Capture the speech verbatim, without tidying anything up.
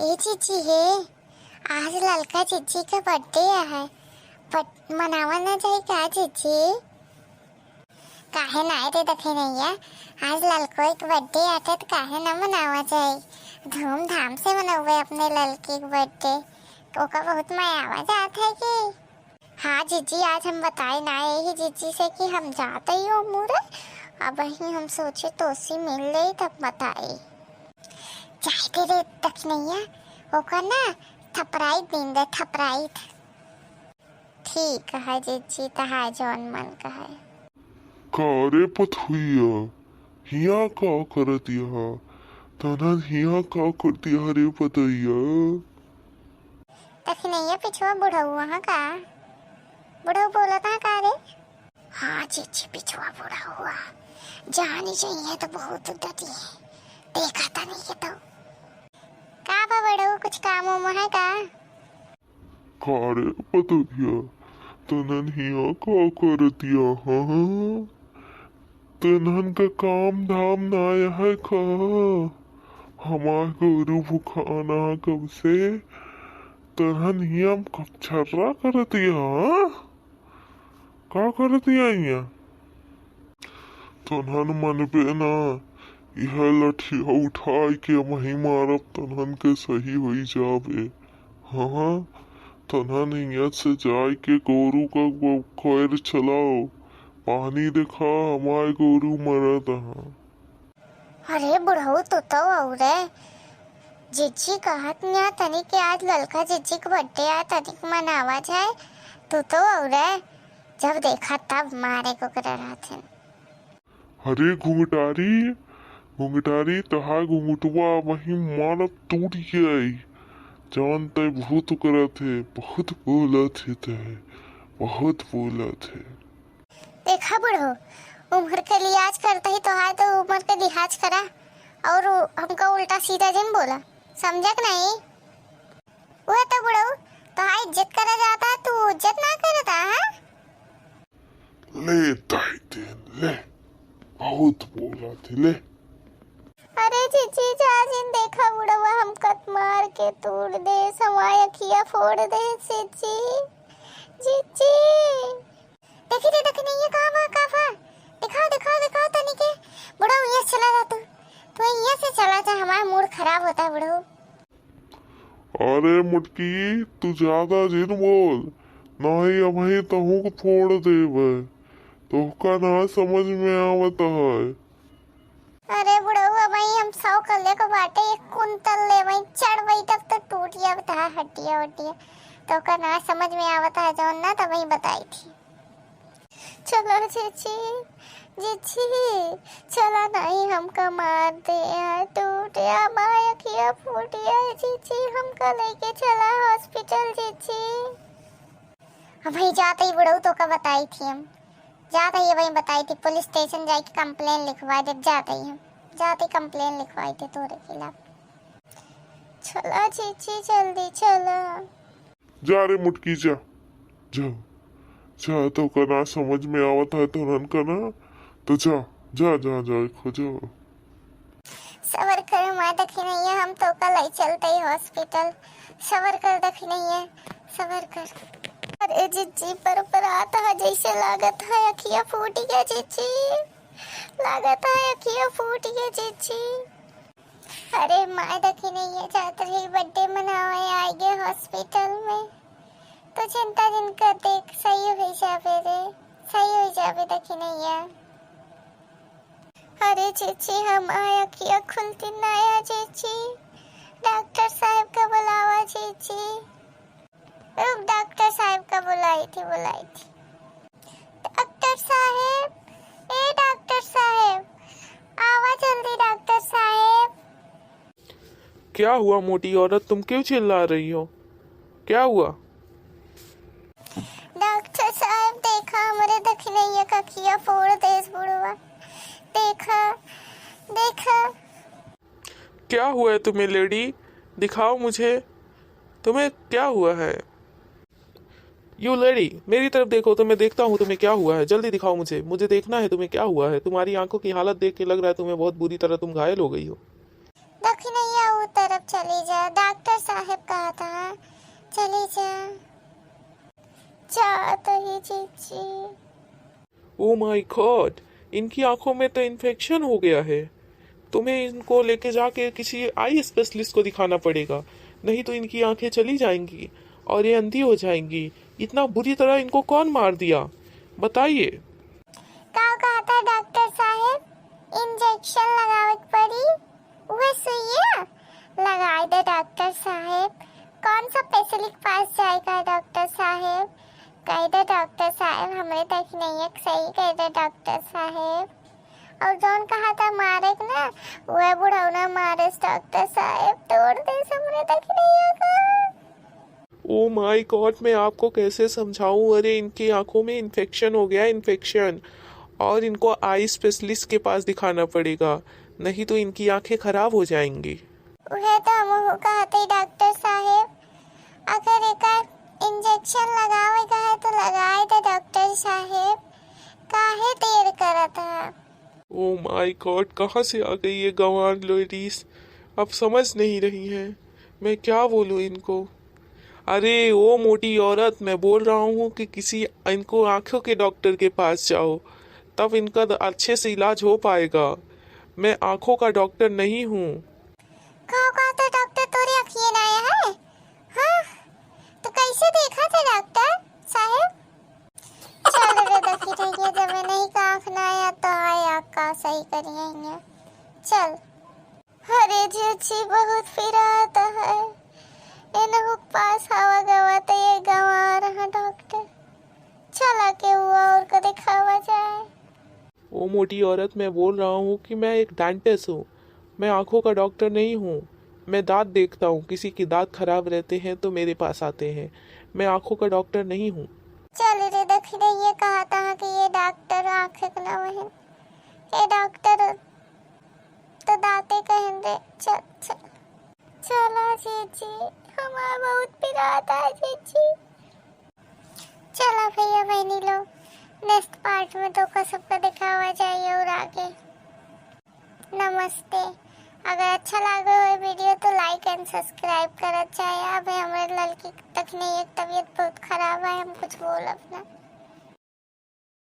ए जीजी हे, आज ललका जीजी का birthday है, but मनावा ना जाए का जीजी? काहे नाय रे दखिनैया, आज ललको एक birthday आटे त काहे ना मनावा जाए? धूमधाम से मनौबे अपने ललकी के birthday। ओका बहुत मया आवा जात है कि? हाँ जीजी, आज हम बताए ना यही जीजी से कि हम जात ही हो मुरे। अब ही हम सोचे तोसी मिल ले तब बताए। जाए दे रे दखिनैया, ओका ना थपराई दिन दे, थपराई। ठीक है जीजी, तहार जौन मन कहे। का रे पथुइया, हिया का करत यहाँ? तनन हिया का करत यहाँ रे पतैया? दखिनैया पिछुआ बुढ़ऊ हाँ का? बुढ़ऊ बोलत हाँ का रे? हाँ जीजी, पिछुआ बुढ़ऊ। जानी जाइए तो बहुत डटी है। देखा तनी के तो। का बा बुढ़ऊ, कुछ काम उम है का? का रे पतोहिया, तनन हिया का करतिया, हाँ? तनन का काम धाम ना है का? हमार गोरू भुखाना कब से, तनन हिया कब छर्रा करतिया, हाँ? का करतिया हिया? तनहन मनबे ना, यह लठिया उठाई के वहीं मारब, तनहन के सही होई जाबे। हाँ, तनहन हियाँ से जाए के गोरू का ब-, खैर चलाओ, पानी देखा, हमार गोरू मरत हाँ। अरे बुढ़ऊ, तू तो औरे जिज्जी कहत न्या तनी के आज ललका जिज्जी के birthday आए, तनिक मनावा जाए। तू तो औरे जब देखा तब मारे को करे रहथिन। अरे घुंघटारी, घुंघटारी, तहार घुंघटवा वहीं मानत टूट गई। जवन तय बहुत करत है, बहुत बोलत है तय, बहुत बोलत है। देखा बुढ़ऊ, उम्र के लिहाज करते ही तोहार तो उम्र के लिहाज करा, और हमका उल्टा सीधा जिन बोला, समझा कि नहीं? वह तो बुढ़ऊ, तोहार इज्जत करा जाता, तू इज्जत ना करता है। ले दाई देन, ले, बहुत बोला थी, ले। अरे जीजी जा जिन, देखा बुढ़वा हमका मार के तूड़ दे, हमार अखिया फोड़ दे, जीजी, जीजी। देखी दे, देखी नहीं, ये का बा, का बा? दिखाओ, दिखाओ, दिखाओ तनी के। बुढ़ऊ, यहाँ से चला जा तू। तू यहाँ से चला जा, हमार mood खराब होता है, बुढ़ऊ। अरे मुटकी, तू ज्यादा जिन बोल, नहीं अबहीं तहूँ को फोड़ देबे। तोहका ना समझ में आवत है। अरे बुढ़ऊ, अबहीं हम सौ कले को बाटे, एक कुंतल लेबे, चढ़ बैठब तो टूट जाब तहार हड्डिया वड्डिया। तोहका ना समझ में आवत है जौन ना, तबहीं बताई थी। चला जीजी, जीजी, चला नहीं हमका मार दे, टूट या माय अखिया फूट या जीजी, हमका लेके चला hospital जीजी। अबहीं जात ही बुढ़ऊ तोका बताई थी हम, जात ही अबहीं बताई थी, police station जाके complain लिखवा दे, जात ही हम, जात ही complain लिखवाई दे तोरे खिलाफ। चला जीजी, जल्दी चला। जा रे मुटकी, जा, जा, जा, तोका ना समझ में आवत है तोहन का ना, तो जा, जा, जा, जा, खो जा। सबर कर माँ दखिनैया, हम तोका लई चलते ही hospital। सबर कर दखिनैया, सबर कर। अरे जीजी, पर, पर आता है जैसे लागत है अखिया फूट गया जीजी, लागत है अखिया फूट गया जीजी। अरे माय दखिनैया, जात रही birthday मनावे, आइ गए hospital में। तो चिंता जिन कर, देख, सही हो जाबे रे, सही हो जाबे दखिनैया। अरे जीजी, हमार अखिया खुलती ना है जीजी, डॉक्टर साहब का बुलावा जीजी। रुक, डॉक्टर साहब का बुलाई थी, बुलाई थी। डॉक्टर साहब, ए डॉक्टर साहब, आवा जल्दी डॉक्टर साहब। क्या हुआ मोटी औरत, तुम क्यों चिल्ला रही हो? क्या हुआ? डॉक्टर साहब, देखा हमरे दखिनैया का अखिया फोड़ देस बुढ़वा। देखा, देखा। क्या हुआ है तुम्हें लेडी? दिखाओ मुझे, तुम्हें क्या हुआ है? यू लेडी, मेरी तरफ देखो तो मैं देखता हूँ तुम्हें क्या हुआ है। जल्दी दिखाओ मुझे, मुझे देखना है तुम्हें क्या हुआ है। तुम्हारी आंखों की हालत देख के लग रहा है तुम्हें बहुत बुरी तरह तुम घायल हो गई हो। दखिनैया ऊ तरफ चली जा, डॉक्टर साहेब कहा था, चली जा, जा तो ही जीजी। Oh my God, इनकी आंखों में तो इन्फेक्शन हो गया है। तुम्हें इनको लेके जाके किसी आई स्पेशलिस्ट को दिखाना पड़ेगा, नहीं तो इनकी आंखें चली जाएंगी और ये अंधी हो जाएंगी। इतना बुरी तरह इनको कौन मार दिया, बताइए। का कहता डॉक्टर साहेब, इंजेक्शन लगावे के पड़ी, उहे सुइया लगाई दे डॉक्टर साहेब। कौन सा स्पेशलिस्ट के पास जाएगा डॉक्टर साहेब? कह दे डॉक्टर साहेब, हमरे दखिनैया के सही कह दे डॉक्टर साहेब। और जौन कहा था मारे के ना, वह बुढ़ौना मारे डॉक्टर साहेब, तोड़ दे हमरे दखिनैया का। Oh my God, मैं आपको कैसे समझाऊं? अरे, इनकी आंखों में इन्फेक्शन हो गया, इन्फेक्शन, और इनको आई स्पेशलिस्ट के पास दिखाना पड़ेगा, नहीं तो इनकी आंखें खराब हो जाएंगी। उहे तो हमहू कहते डॉक्टर साहेब, अगर एकर इंजेक्शन लगावे का है तो लगाए दे डॉक्टर साहेब, काहे देर करत है? Oh my God, कहाँ से आ गई ये गंवार लेडीज? अब समझ नहीं रही हैं, मैं क्या बोलूँ इनको। अरे ओ मोटी औरत, मैं बोल रहा हूँ कि किसी इनको आँखों के डॉक्टर के पास जाओ, तब इनका द-, अच्छे से इलाज हो पाएगा। मैं आँखों का डॉक्टर नहीं हूँ। का कहते डॉक्टर, तोरे अखिए ना आया है? हाँ, तो कैसे देखा था डॉक्टर साहेब? चल रे दखिनैया, जब नहीं का आँख ना आया तो आए आँख का सही करिए। चल। अरे जीजी, बहुत पिरात है, इनहू के पास हवा गवा तो ये गंवार है डॉक्टर। चला के हुआ और को दिखावा जाए। ओ मोटी औरत, मैं बोल रहा हूँ कि मैं एक डेंटिस्ट हूँ, मैं आँखों का डॉक्टर नहीं हूँ। मैं दांत देखता हूँ, किसी के दांत खराब रहते हैं तो मेरे पास आते हैं, मैं आँखों का डॉक्टर नहीं हूँ। चल रे दखिनैया, कहा था कि ये डॉक्टर आँख के ना वहन, ये डॉक्टर तो दांते कहन रे। चल चल। चला जीजी, हमार बहुत पिरात है जीजी। चला भैया बहनी लोग, नेक्स्ट पार्ट में तो का सबका दिखावा जाए और आगे। नमस्ते। अगर अच्छा लागे हो वीडियो तो लाइक एंड सब्सक्राइब करत जाए। अब हमरे लड़की तखिनैया के तबीयत बहुत खराब है, हम कुछ बोलब ना।